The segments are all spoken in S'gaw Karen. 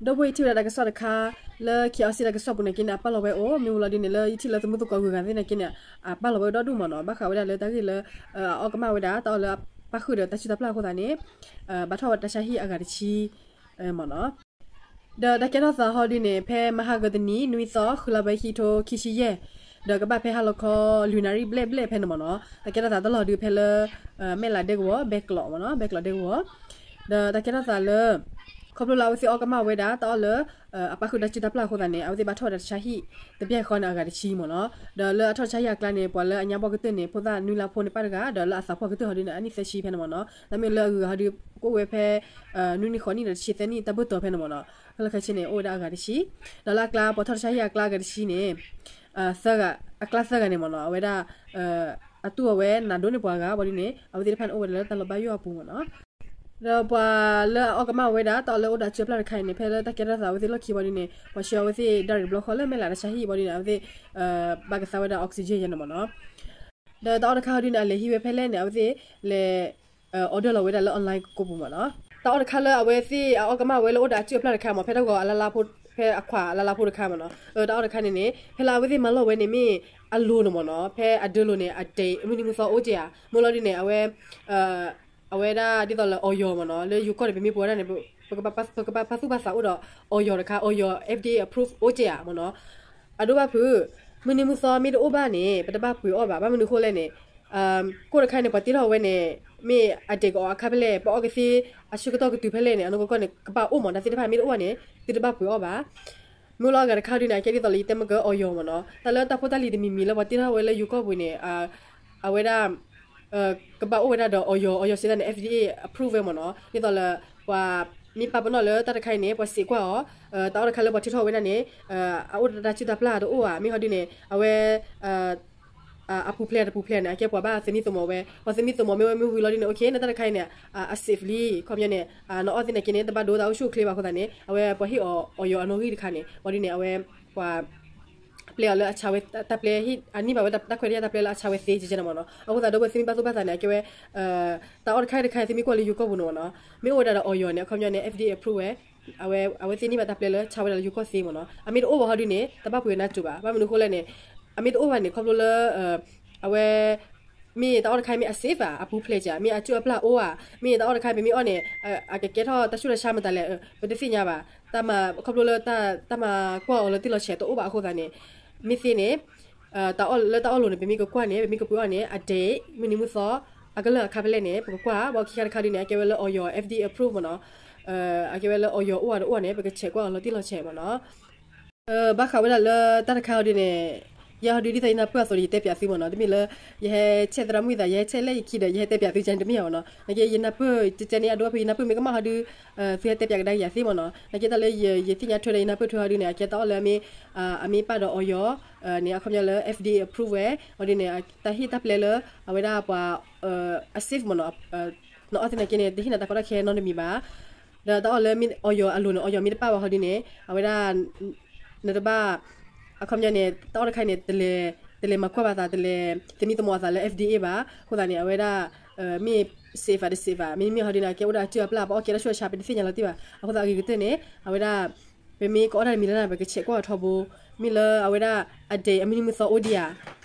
ဒီပုၢ်ဝဲၢ် ယထံၣ်ဝဲဒၣ်တၢ်ကစီၣ်တခါ လၢ KLC တၢ်ကစီၣ်ပူၤန့ၣ်က့န့ၣ် အပာ်လီၤဝဲအိၣ် မ့ၢ်ဝံၤလီၤဒ်န့ၣ် လၢယထံၣ်လၢသမုသကိးဂုၤဂၤသ့ၣ်န့ၣ်က့န့ၣ် အပာ်လီၤဝဲအိၣ်ဒီဒူၣ်မ့ၢ်နီၤ. ဘၣ်ဃးဝဲဒၣ်လၢတၢ်ဂ့ၢ်လၢ အအီၣ်ကမၣ်ဝဲဒၣ် တၢ်အီၣ်လၢအပၣ်ဃုာ်ဒီးတၢ်စုၣ်တၢ်ပျၢ်အဃိသတးန့ၣ် ဘၣ်ထီၣ်ဝဲတၢ်ဆါဟံၣ်အဂၤတဆံ မ့ၢ်နီၤ. ဒီးတၢ်ကဲထီၣ်သးဟီဒ်န့ၣ် ဖဲမဟါဂီၤတနံၤ နွံသီ ဃုလါဘၢ ခံကထိခံဆံယဲၢ် ဒီးကဘၣ်ဖဲဟါလီၤခီ လွံၢ်နၣ်ရံၣ်ဘျဲၣ်ဘျဲၣ်ဖဲန့ၣ်မ့ၢ်နီၤ. တၢ်ကဲထီၣ်သးတလီၤဒုးဖဲလၢ မဲၢ်လးဒဲကဝီၤ ဘဲကျိးမ့ၢ်နီၤ, ဘဲကျိးဒဲကဝီၤ. ဒီးတၢ်ကဲထီၣ်သးလၢ ခီဖျိလၢအဝဲသ့ၣ်အီၣ်ကမၣ်ဝဲဒၣ် တၢ်အီၣ်လၢ အပၣ်ဃုာ်တၢ်စုၣ်တၢ်ပျၢ်အဃိသတးန့ၣ် အဝဲသ့ၣ်ဘၣ်ထီၣ်ဝဲဒၣ်တၢ်ဆါဟံၣ် တဘျီဃီန့ၣ် အဂၤတဆံမ့ၢ်နီၤ. ဒီးလၢအထီၣ်တၢ်ဆါဟံၣ်အကျါန့ၣ် ပှၤလၢအညါဘီၣ်ကတၢၢ်န့ၣ် ဖိသၣ်နွံလါဖိန့ၣ်ပၣ်တဂၤ ဒီးလၢအသးပှၢ်ကတၢၢ်ဟီဒ်န့ၣ် အနံၣ်သၢဆံဖဲန့ၣ်မ့ၢ်နီၤ. တၢ်မ့ၢ်လၢအဂုၤအဂၤဟီဒုး ကအိၣ်ဝဲဖဲ နွံနံၣ်ဃိးနံၣ်ဒီးတဆံသၢနံၣ် တၢ်ဘၢၣ်တီၤဖဲန့ၣ်မ့ၢ်နီၤ. ခဲလၢာ်ခဲဆ့န့ၣ် အိၣ်ဝဲဒၣ်အဂၤတဆံ. ဒီးလၢအကျါ ပှၤထီၣ်တၢ်ဆါဟံၣ်အကျါအဂၤတဆံန့ၣ် သၢဂၤ အကျါသၢဂၤန့ၣ်မ့ၢ်နီၤ အဝဲဒၣ် အတူၢ်အီၤဝဲနၤဒိၣ်န့ၢ်ပှၤဂၤ ဘၣ်ဒ်န့ၣ် အဝဲသ့ၣ်တဖၣ်န့ၣ် အိၣ်ဝဲဒၣ်လၢတၢ်လီၤဘၣ်ယိၣ်အပူၤမ့ၢ်နီၤ. ဒီးပှၤလၢအအီၣ်ကမၣ်ဝဲဒၣ် တၢ်အီၣ်လၢအိၣ်ဒီးအစုၣ်အပျၢ်တခါအံၤန့ၣ် ဖဲလၢတၢ်ကဲထီၣ်သးအဝဲသ့ၣ်လီၢ်ခံဘၣ်ဒ်န့ၣ် ပှၤဆှၢအဝဲသ့ၣ် direct တဘျီဃီလၢမဲၢ်လးတၢ်ဆါဟံၣ်ဘၣ်ဒ်န့ၣ် အဝဲသ့ၣ် ဘၣ်ကသါဝဲဒၣ် oxygen ယဲန့ၣ်မ့ၢ်နီၤ. ဒီးတၢ်အီၣ်တခါဟီဒ်န့ၣ် အလဲၤဟံးဝဲဖဲလဲၣ်န့ၣ် အဝဲသ့ၣ်လဲၤ order လီၤဝဲဒၣ်လၢ online ကိးပူၤမ့ၢ်နီၤ. တၢ်အီၣ်တခါလၢအဝဲသ့ၣ်အအီၣ်ကမၣ်ဝဲလၢအိၣ်ဒီးအစုၣ်အပျၢ်တခါမ့ၢ် ဖဲတၢ်ဂီၤအလါလါဖိ ဖဲအခွးအလါလါဖိတခါမ့ၢ်နီၤ. တၢ်အီၣ်တခါန့ၣ်န့ၣ် ဖဲလၢအဝဲသ့ၣ်မၤလီၢ်ဝဲန့ၣ်မ့ၢ်အလိၤန့ၣ်မ့ၢ်နီၤ ဖဲအဒၢလိၤန့ၣ် အဒဲး မုၢ်နံၤမုၢ်သီအိၣ်က့ၤဧါ မ့ၢ်လီၤဒ်န့ၣ် အဝဲ အဝဲဒၣ်ဒ်သိးလၢ Oyo မ့ၢ်နီၤ လၢယိၤကီၢ်န့ၣ် ပမ့ၢ်ပဝဲဒၣ်န့ၣ် ပကဘၣ်ပာ်သူၣ်ပာ်သးအိၣ်ဒီး Oyo တခါ Oyo FDA approve အိၣ်က့ၤဧါမ့ၢ်နီၤ. အဒိဘၣ်ဖုး မုၢ်နံၤမုၢ်သီမ့ၢ်တအိၣ်ဘၣ်န့ၣ် ပတဘၣ်ပှ့ၤအီၣ်ဘၣ်. ဘၣ်မနုၤအဃိလဲၣ်န့ၣ် ကိၣ်တခါန့ၣ် ပှၤတ့ထီၣ်ဝဲန့ၣ် မ့ၢ်အဒဲးကအီၤအခါဖဲလဲၣ် ပအီၣ်ကသ့အဆၢကတီၢ်ကတုၤဖဲလဲၣ်န့ၣ် အနီၢ်ကီၢ်န့ၣ် ကဘၣ်အိၣ်မ့ၢ် တၢ်သ့ၣ်တဖၣ်မ့ၢ်တအိၣ်ဘၣ်န့ၣ် သုတဘၣ်ပှ့ၤအီၣ်ဘၣ်. မ့ၢ်လီၤအဂၤတခါဒ်န့ၣ် အကဲဒ်သိးလၢယတဲမ့ၢ်က Oyo မ့ၢ်နီၤ တၢ်လၢတၢ်ဖိတၢ်လံၤတမံၤမံၤလၢပှၤတ့ထီၣ်ဝဲလၢယိၤကီၢ်ပူၤန့ၣ် အဝဲဒၣ် ကဘၣ်အိၣ်ဝဲဒၣ်ဒီး Oyo, Oyo စ့ဒၣ်န့ၣ် FDA approve ဝဲမ့ၢ်နီၤ. ဒ်သိးလၢ ပှၤမ့ၢ်ပာ်ပနီၣ်လၢတၢ်တခါအံၤန့ၣ် ပှၤစံးကွၢ်အီၤ တၢ်အီၣ်တခါလၢပှၤထုးထီၣ်ဝဲဒၣ်န့ၣ် အအိၣ်ဒီးတၢ်စုၣ်တၢ်ပျၢ်တအိၣ်ဧါ မ့ၢ်ဟီဒ်န့ၣ် အဝဲ အပူၤဖျဲးတပူၤဖျဲးန့ၣ် အကဲပှၤဘၣ်သမံသမိးဝဲ ပှၤသမံသမိးမ့ၢ်ဝဲမ့ၢ်ဝံၤလီၤဒ်န့ၣ် okay တၢ်တခါအံၤန့ၣ် အ safe လံ ခီပညီန့ၣ် နအီၣ်သ့ၣ်န့ၣ်က့န့ၣ် တဘၣ်ဒိတၢ်အိၣ်ဆူၣ်အိၣ်ချ့ဘၣ်အဃိသတးန့ၣ် အဝဲပှၤဟ့ၣ်အီၤ Oyo အနီၣ်ဂံၢ်တခါန့ၣ် ဘၣ်ဒ်န့ၣ် အဝဲပှၤ ပျဲအီၤလၢအဆါဝဲ တၢ်ပျဲ အန့ၢ်ဘၣ်ဝဲတၢ်ခွဲးတၢ်ယာ်တၢ်ပျဲလၢအဆါဝဲသ့ကဲကဲန့ၣ်မ့ၢ်နီၤ. အဃိသတးဒီး ပဝဲသုမ့ၢ်ဘၣ်သူၣ်ဘၣ်သးန့ၣ် အကဲဝဲ တၢ်အီၣ်တခါတခါ သုမ့ၢ်ကွၢ်လၢယိၤကီၢ်ပူၤန့ၣ်မ့ၢ်နီၤ မ့ၢ်အိၣ်ဝဲဒၣ်ဒီး Oyo န့ၣ် အခီပညီန့ၣ် FDA approve ဝဲ အဝဲ အဝဲသ့ၣ်န့ၢ်ဘၣ်တၢ်ပျဲလၢဆါဝဲဒၣ်လၢယိၤကီၢ်သ့မ့ၢ်နီၤ. အမ့ၢ်တအိၣ်ဘၣ်ဟီဒ်န့ၣ် တဘၣ်ပှ့ၤနါစိၤဘၣ်. ဘၣ်မနုၤအဃိလဲၣ်န့ၣ် အမ့ၢ်တအိၣ်ဘၣ်န့ၣ် ခီဖျိလၢ အဝဲ မ့ၢ်တၢ်အီၣ်တခါမ့ၢ်အ safe ဘၣ် အပူၤဖျဲးကဲ မ့ၢ်အစုၣ်အပျၢ်အိၣ်ဧါ မ့ၢ်တၢ်အီၣ်တခါပမ့ၢ်အီၣ်န့ၣ် အကကဲထီၣ်တၢ်ဆူးတၢ်ဆါမတၤလဲၣ် ပတသ့ၣ်ညါဘၣ်. တၢ်မၤ ခီဖျိလၢ တၢ်မၤကွၢ်အီၤလီၤတံၢ်လီၤဆဲးတအိၣ်ဘၣ်အဃိသတးန့ၣ် မ့ၢ်သ့န့ၣ် တၢ်အီၣ်လၢတၢ်အီၣ်လိၤန့ၣ် ပမ့ၢ်ကကွၢ်န့ၣ် ပမ့ၢ်ကပှ့ၤအီၣ်န့ၣ် အ date မုၢ်နံၤမုၢ်သီ အကလၢာ်အခါဖဲလဲၣ်န့ၣ် ပကကွၢ် ဘၣ်ခံခါတခါဒ်န့ၣ် အကဲဝဲလၢ Oyo FDA approve မ့ၢ်နီၤ အကဲဝဲလၢ Oyo အိၣ်ဧါတအိၣ်ဧါန့ၣ် ပကဆဲးကွၢ်အီၤလီၤတံၢ်လီၤဆဲးမ့ၢ်နီၤ. ဘၣ်ဃးဝဲဒၣ်လၢတၢ်တခါအီၤဒ်န့ၣ် ယဲဟီဒုးဒ်သိးယနၢ်ပၢၢ်အသိးဒီး ယတဲပၠးသုမ့ၢ်နီၤ. တမ့ၢ်လၢ ယဟဲဆဲးသရၣ်မုၣ်သး ယဟဲဆဲးလၢယခံဒီး ယဟဲတဲပၠးသုကန့ၣ်တမ့ၢ်ဧါမ့ၢ်နီၤ. နာ်က့ ယနၢ်ပၢၢ်ကဲကဲန့ၣ် အဒိဖဲယနၢ်ပၢၢ်မ့ၢ်ကမၣ်ဟီဒုး သုဟဲတဲပၠးကဒါက့ၤယၤသ့မ့ၢ်နီၤ. နာ်က့ တၢ်လၢယသ့ၣ်ညါထွဲဒီးယနၢ်ပၢၢ်ထွဲဟီဒုးန့ၣ် အကဲတၢ်အီၣ်လၢအမ့ၢ် အမ့ၢ်ပၣ်ဒီး Oyo န့ၣ် အခီပညီလၢ FDA approve ဝဲ ဟီဒုးန့ၣ် တၢ်ဟ့ၣ်တၢ်ပျဲလၢ အဝဲဒၣ်ပှၤ အ safe မ့ၢ်နီၤ. နအီၣ်သ့ၣ်နာ်က့န့ၣ် တဟ့ၣ်နၤတၢ်ကီတၢ်ခဲနီတမံၤဘၣ်. ဒီးတၢ်အီၣ်လၢမ့ၢ် Oyo အလိၤန့ၣ် Oyo မ့ၢ်တပၣ်ဘၣ်ဟီဒုးန့ၣ် အဝဲဒၣ် နတဘၣ် အခီပညီန့ၣ် တၢ်အီၣ်တခါန့ၣ် တလဲၤ တလဲၤမၤကွၢ်ဘၣ်သး တလဲၤသမံသမိးအသးလၢ FDA ဘၣ်. အဃိသတးန့ၣ် အဝဲဒၣ် မ့ၢ် safe ဧါ တ safe ဧါ မ့မ့ၢ်ဟီဒုးန့ၣ် အကဲအိၣ်ဒီးအစုၣ်အပျၢ် ပအီၣ်ကဲတၢ်ဆူးတၢ်ဆါ ပတသ့ၣ်ညါလီၤတံၢ်ဘၣ်. အဃိသတးအဂ့ၤကတၢၢ်န့ၣ် အဝဲဒၣ် ပမ့ၢ်ကအီၣ်တၢ်တမံၤလၢ်လၢ် ပကဆဲးကွၢ်အီၤထီဘိ မ့ၢ်လၢအဝဲဒၣ် အ date အမုၢ်နံၤမုၢ်သီအိၣ်ဒံးဧါ.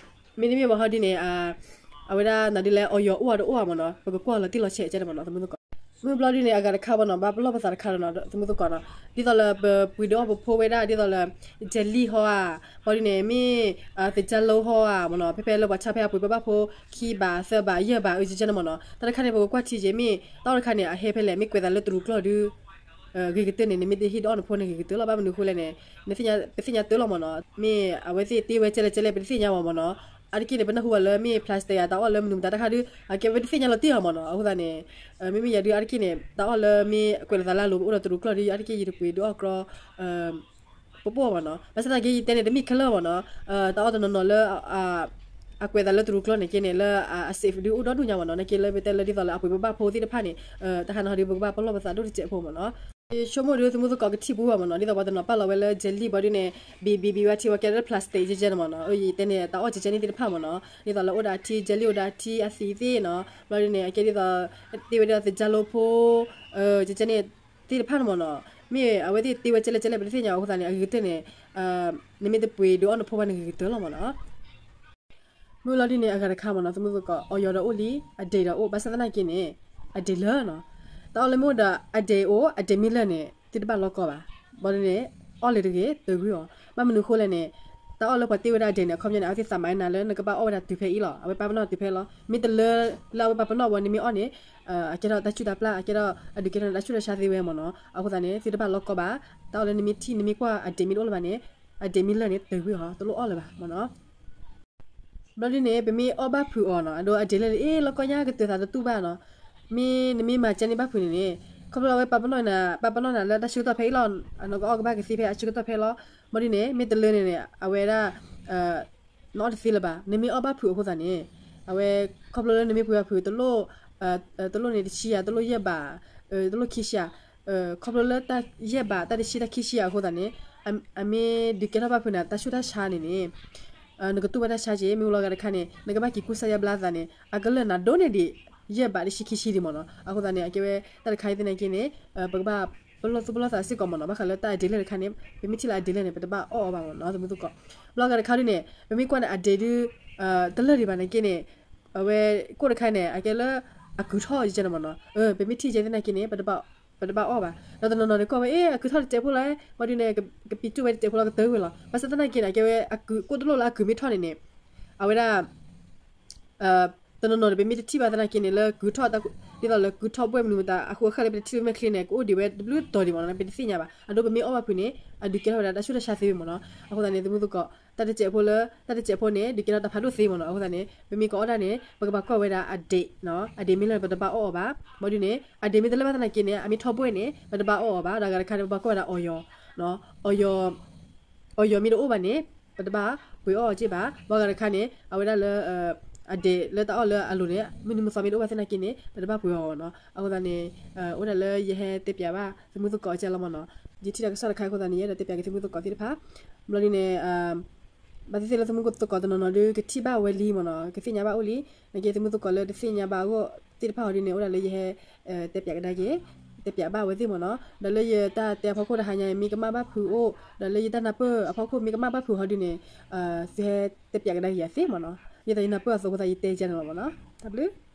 မ့တမ့ၢ်ဘၣ်ဟီဒုးန့ၣ် အဝဲဒၣ်နၤဒုးလၢ Oyo အိၣ်ဧါတအိၣ်ဧါမ့ၢ်နီၤ ပကကွၢ်အီၤလီၤတံၢ်လီၤဆဲးကဲန့ၣ်မ့ၢ်နီၤ သမုသကိး. မုၢ်ဘျီဒုးန့ၣ် အဂၤတခါဘၣ်နီၤ ဘၣ်ပလီၢ်ပသးတခါလီၤနီၤ သမုသကိးနီၤ. ဒ်သိးလၢပပှ့ၤဒုးအီၣ်ပဖိဝဲဒၣ် ဒ်သိးလၢ jelly ဟီဧါ, ဘျီဒုးန့ၣ် မ့ၢ် သကြားလုံး ဟီဧါမ့ၢ်နီၤ ဖဲဖဲလၢပှၤဆါဖဲအပှ့ၤပဘၣ်ဖိ ခံဘး သၢဘး ယဲၢ်ဘး အကဲကဲန့ၣ်မ့ၢ်နီၤ တၢ်တခါန့ၣ် ပကကွၢ်ထံက့ၤ မ့ၢ်တၢ်အီၣ်တခါန့ၣ် အဟဲဖဲလဲၣ် မ့ၢ်ကွဲးသးလၢတရူးကျီၢ်ဒုး ဂ့ၤကတၢၢ်န့ၣ် နမ့ၢ်တဟ့ၣ်ဒုးအီၣ်နဖိန့ၣ် ဂ့ၤကတၢၢ်လီၤ. ဘၣ်မနုၤအဃိလဲၣ်န့ၣ် ပသ့ၣ်ညါတၢ်လီၤမ့ၢ်နီၤ မ့ၢ်အဝဲသ့ၣ်တ့ဝဲကဲလဲၣ်ကဲလဲၣ် ပတသ့ၣ်ညါဘၣ်မ့ၢ်နီၤ. အါတက့ၢ်န့ၣ် ပနၢ်ဟူဘၣ်လၢမ့ၢ် plastic တၢ်အီၣ်လၢမနုၤမတၤတၢ်တခါဒုး အကဲဝဲတသ့ၣ်ညါလီၤတံၢ်လီၤမ့ၢ်နီၤ. အဃိသတးန့ၣ် မ့မ့ၢ်ယၤဒုးအါတက့ၢ်န့ၣ် တၢ်အီၣ်လၢမ့ၢ်ကွဲးလီၤသးလၢအလိၤ ပအိၣ်ဒီးတရူးကျီၢ်ဒုး အါတက့ၢ်ယတပှ့ၤဒုးအီၣ်ကြီ ပပှ့ၤမ့ၢ်နီၤ. ဘၣ်ဆၣ်သနာ်က့ ယတဲန့ၣ် တမ့ၢ်ခဲလၢာ်မ့ၢ်နီၤ တၢ်အီၣ်တနီၤနီၤလၢ အကွဲးသးလၢတရူးကျီၢ်န့ၣ်က့န့ၣ် လၢအ safe ဒုးအိၣ်ဒီဒူၣ်ညါမ့ၢ်နီၤ. နာ်က့လၢပတဲလၢဒ်သိးလၢအပှ့ၤပဘၣ်ဖိသ့ၣ်တဖၣ်န့ၣ် တၢ်ဟးန့ၣ်ဟီဒုး ပကဘၣ်ပလီၢ်ပသးဒိၣ်တစဲးဖိမ့ၢ်နီၤ. ယဆိကမိၣ်ဒုး သမုသကိးကထံၣ်ပူၤဘၣ်မ့ၢ်နီၤ ဒ်သိးပှၤတနီၤပာ်လီၤဝဲလၢ jelly ဘျီဒုးန့ၣ် ဘံၣ်ဘံၣ်ဘံၣ်ဝဲထံဝဲကဲလၢ plastic ကဲကဲန့ၣ်မ့ၢ်နီၤ. ယတဲန့ၣ် တၢ်အီၣ်ကဲကဲန့ၣ်သ့ၣ်တဖၣ်မ့ၢ်နီၤ ဒ်သိးလၢအိၣ်ဒီးအထံ jelly အိၣ်ဒီးအထံအသံးသ့ၣ်နီၤ ဘျီဒုးန့ၣ် အကဲဒ်သိး တ့ဝဲဒၣ်သကြားလုံးဖိ ကဲကဲန့ၣ်သ့ၣ်တဖၣ်န့ၣ်မ့ၢ်နီၤ. မ့ၢ်အဝဲသ့ၣ်တ့ဝဲကဲလဲၣ်ကဲလဲၣ် ပတသ့ၣ်ညါအဃိသတးန့ၣ် အဂ့ၤကတၢၢ်န့ၣ် နမ့ၢ်တပှ့ၤဒုးအီၣ်နဖိဘၣ်န့ၣ်ဂ့ၤကတၢၢ်လီၤမ့ၢ်နီၤ. မ့ၢ်လီၤဒ်န့ၣ် အဂၤတခါမ့ၢ်နီၤ သမုသကိး အီၣ်ယီၤဒီးအိၣ်လံ အဒဲးဒီးအိၣ် ဘၣ်ဆၣ်သနာ်က့န့ၣ် အဒဲးလၢာ်နီၤ. တၢ်အီၣ်လၢမ့ၢ်အိၣ်ဒီး အဒဲးအိၣ် အဒဲးမ့ၢ်လၢာ်န့ၣ် သုတဘၣ်လီၢ်ကီဘၣ်. ဘၣ်ဒ်န့ၣ် အီၣ်လၢၤတဂ့ၤ တၢၤကွံာ်အီၤ. ဘၣ်မနုၤအဃိလဲၣ်န့ၣ် တၢ်အီၣ်လၢပှၤတ့ဝဲဒၣ်အဒဲးန့ၣ် အခီပညီန့ၣ် အဝဲသ့ၣ်သးမၤနၤလၢနကဘၣ်အီၣ်ဝဲဒၣ်တုၤဖဲအံၤလီၤ. အဝဲပာ်ပနီၣ်တုၤဖဲလီၤ. မ့ၢ်တလၢလၢအဝဲပာ်ပနီၣ်ဝဲ နမ့ၢ်အီၣ်န့ၣ် အကဲထီၣ်တၢ်ဆူၣ်တၢ်ပျၢ် အကဲထီၣ်အဒုးကဲထီၣ်တၢ်ဆူၣ်တၢ်ဆါသ့ဝဲမ့ၢ်နီၤ. အဃိသတးန့ၣ် သုတဘၣ်လီၢ်ကီဘၣ်. တၢ်အီၣ်လၢနမ့ၢ်ထံၣ် နမ့ၢ်ကွၢ်အဒဲးမ့ၢ်တအိၣ်လၢၤဘၣ်န့ၣ် အဒဲးမ့ၢ်လၢာ်န့ၣ် တၢၤကွံာ်အီၤ တလိၣ်အီၣ်လၢၤဘၣ်မ့ၢ်နီၤ. ဘျီဒ်န့ၣ် ပမ့ၢ်အီၣ်ဘၣ်ဖုးအီၤနီၤ အဒိ အဒဲးလၢာ်န့ၣ် အ့ လီၢ်ကီညါကတၢၤသးတတူၢ်ဘၣ်နီၤ. မ့ၢ်နမ့ၢ်မၤကဲန့ၢ်ဘၣ်ဖုးန့ၣ်န့ၣ် ခီဖျိလၢအဝဲပာ်ပနီၣ်နၤ ပာ်ပနီၣ်နၤလၢတၢ်ဆၢကတီၢ်ဖဲအံၤလီၤ. အနီၢ်ကအီၣ်ကဘၣ်ကသ့ဖဲအဆၢကတီၢ်ဖဲလီၤ. ဘျီဒ်န့ၣ် မ့ၢ်တလၢာ်န့ၣ်န့ၣ် အဝဲဒၣ် နအီၣ်တသ့လၢၤဘၣ်. နမ့ၢ်အီၣ်ဘၣ်ဖုးအဃိသတးန့ၣ် အဝဲ ခီဖျိလၢနမ့ၢ်ပှ့ၤဘၣ်ဖုး တလိၣ် တလိၣ်န့ၣ်တဆံယၤ တလိၣ်ယဲၢ်ဘး တလိၣ်ခံဆံယၤ ခီဖျိလၢတၢ်ယဲၢ်ဘး တၢ်တဆံ တၢ်ခံဆံယၤအဃိသတးန့ၣ် အမ့ၢ်ဒုးကဲထီၣ်ဘၣ်ဖုးနၤ တၢ်ဆူၣ်တၢ်ဆါန့ၣ်န့ၣ် နကတူၢ်ဘၣ်တၢ်ဆါက့ၤ မ့ၢ်ဝံၤလီၤဂၤတခါန့ၣ် နကဘၣ်က့ၤကူစါယါဘျါသးန့ၣ် အကလၢာ်နၤဒိၣ်န့ၢ်ဒံး ယဲၢ်ဘးတဆံခံဆံဒံးမ့ၢ်နီၤ. အဃိသတးန့ၣ် အကဲဝဲတၢ်တခါအံၤသနာ်က့န့ၣ် ပကဘၣ်ပလီၢ်သူၣ်ပလီၢ်သးစ့ၢ်ကီးမ့ၢ်နီၤ. ဘၣ်ဃးလၢတၢ်အဒဲးလၢာ်တခါန့ၣ် ပမ့ၢ်ထံၣ်လၢအဒဲးလၢာ်န့ၣ် ပတဘၣ်အီၣ်အီၤဘၣ်မ့ၢ်နီၤ သမုသကိး. ဘျီဂၤတခါဒုန့ၣ် ပမ့ၢ်ကွၢ်န့ၣ် အဒဲးဒု တလၢာ်ဒံးဘၣ်နာ်က့န့ၣ် အဝဲကိၣ်တခါန့ၣ် အကဲလၢ အကုၤထီၣ်ယကဲန့ၣ်မ့ၢ်နီၤ. ပမ့ၢ်ထံၣ်ယဲသနာ်က့န့ၣ် ပတဘၣ်အီၣ်ဘၣ်. ဒီးတနီၤနီၤန့ၣ် ကွၢ်ဝဲ အ့ အကုၤထီၣ်တစဲးဖိလီၤ ဘၣ်ဒုန့ၣ် ကပံၤတူၢ်ဝဲတစဲးဖိလီၤ ကတၢၤဝဲလီၤ. ဘၣ်ဆၣ်သနာ်က့န့ၣ် အကဲဝဲအကုၤ ကိၣ်တလိၣ်လၢအကုၤမ့ၢ်ထီၣ်န့ၣ်န့ၣ် အဝဲဒၣ် တနီၤနီၤန့ၣ် ပမ့ၢ်တထံၣ်ဘၣ်သနာ်က့န့ၣ် လၢကုၤထီၣ် ဒ်သိးလၢကုၤထီၣ်ဘှဲၣ်မနုၤမတၤ အဃိအဃၢ်လၢပတထံၣ်လၢမဲာ်ချံန့ၣ် ကအိၣ်ဒံးဝဲတဘျုးတီၤဒံးမ့ၢ်နီၤ ပတသ့ၣ်ညါဘၣ်. အဒိပမ့ၢ်အီၣ်ဘၣ်ဖုးန့ၣ် အဒုးကဲထီၣ်ဝဲဒၣ်တၢ်ဆူၣ်တၢ်ဆါသ့ဝဲမ့ၢ်နီၤ. အဃိသတးန့ၣ် သမုသကိး တၢ်တစဲးဖိလၢ တၢ်တစဲးဖိန့ၣ် ဒုးကဲထီၣ်တၢ်ဖးဒိၣ်သ့မ့ၢ်နီၤ. အဃိသတးန့ၣ် ပမ့ၢ်ကအီၣ်ဒၣ်န့ၣ် ပကဘၣ်ကွၢ်ဝဲဒၣ်အဒဲး အဒဲးမ့ၢ်လၢာ်န့ၣ် ပတဘၣ်အီၣ်အီၤဘၣ်. ဘၣ်ဒုန့ၣ် အဒဲးမ့ၢ်တလၢာ်ဘၣ်သနာ်က့န့ၣ် အမ့ၢ်ထီၣ်ဘှဲၣ်န့ၣ် ပတဘၣ်အီၣ်အီၤဘၣ်. ဒီးဂၤတခါန့ၣ် ပဘၣ်ကွၢ်ဝဲဒၣ်အီၣ်ယီၤ အီၣ်ယီၤ အီၣ်ယီၤမ့ၢ်တအိၣ်ဘၣ်န့ၣ် ပတဘၣ်ပှ့ၤအီၣ်အီၤက့ၢ်ဘၣ်. ဘၣ်ဂၤတခါန့ၣ် အဝဲဒၣ်လၢ အဒဲးလၢတၢ်အီၣ်လၢအလိၤန့ၣ် မုၢ်နံၤမုၢ်သီမ့ၢ်တအိၣ်ဘၣ်သနာ်က့န့ၣ် ပတဘၣ်ပှ့ၤအီၤနီၤ. အဃိသတးန့ၣ် အိၣ်ဒၣ်လၢယဟဲတဲပၠးဘၣ်သမုသကိးကဲလီၤမ့ၢ်နီၤ. ယထံၣ်တၢ်ကစီၣ်တခါအဃိသတးန့ၣ် ယအဲၣ်ဒိးတဲပၠးက့ၤသမုသကိးသ့ၣ်တဖၣ် ဘျီဒ်န့ၣ် ဘၣ်သ့ၣ်သ့ၣ်လၢသမုသကိးတနီၤနီၤဒုး ကထံၣ်ဘၣ်ဝဲလံမ့ၢ်နီၤ, ကသ့ၣ်ညါဘၣ်အိၣ်လံ. နာ်က့သမုသကိးလၢတသ့ၣ်ညါဘၣ်အဂီၢ်သ့ၣ်တဖၣ်ဟီဒုးန့ၣ် အိၣ်ဒၣ်လၢယဟဲ တဲပၠးကဒါက့ၤ တဲပၠးဘၣ်ဝဲသ့ၣ်မ့ၢ်နီၤ. ဒီးလၢယတၢ်တဲအဖီခိၣ်တဟါညါ မ့ၢ်ကမၣ်ဘၣ်ဖုးအိၣ် ဒီးလၢယတၢ်နၢ်ပၢၢ်အဖီခိၣ်မ့ၢ်ကမၣ်ဘၣ်ဖုးဟီဒုးန့ၣ် သုဟဲတဲပၠးကဒါက့ၤယၤသ့မ့ၢ်နီၤ. ယသးယနၢ်ပၢၢ်အသိးအဃိသတးယတဲကဲန့ၣ်လီၤမ့ၢ်နီၤ. တၢ်ဘျုး